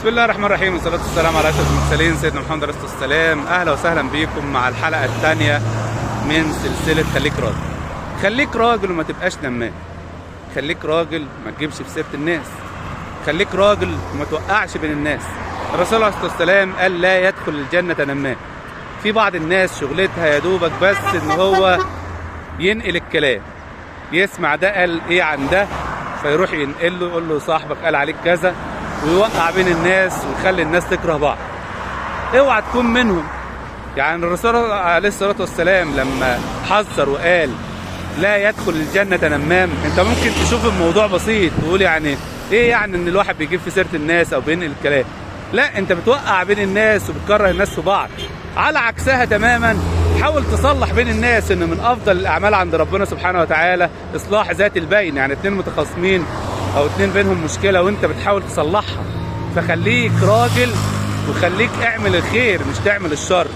بسم الله الرحمن الرحيم، والصلاة والسلام على أشرف المرسلين سيدنا محمد عليه الصلاة والسلام. أهلا وسهلا بيكم مع الحلقة الثانية من سلسلة خليك راجل. خليك راجل وما تبقاش نمام، خليك راجل ما تجيبش في سيرة الناس، خليك راجل وما توقعش بين الناس. الرسول عليه الصلاة والسلام قال لا يدخل الجنة نمام. في بعض الناس شغلتها يا دوبك بس إن هو ينقل الكلام، يسمع ده قال إيه عن ده فيروح ينقله، يقول له صاحبك قال عليك كذا، ويوقع بين الناس ويخلي الناس تكره بعض. اوعى تكون منهم. يعني الرسول عليه الصلاة والسلام لما حذر وقال لا يدخل الجنة نمام، انت ممكن تشوف الموضوع بسيط تقول يعني ايه يعني ان الواحد بيجيب في سيرة الناس او بينقل الكلام. لا، انت بتوقع بين الناس وبتكره الناس في بعض. على عكسها تماما، حاول تصلح بين الناس. ان من افضل الاعمال عند ربنا سبحانه وتعالى اصلاح ذات البين، يعني اتنين متخاصمين او اتنين بينهم مشكلة وانت بتحاول تصلحها. فخليك راجل وخليك اعمل الخير مش تعمل الشر.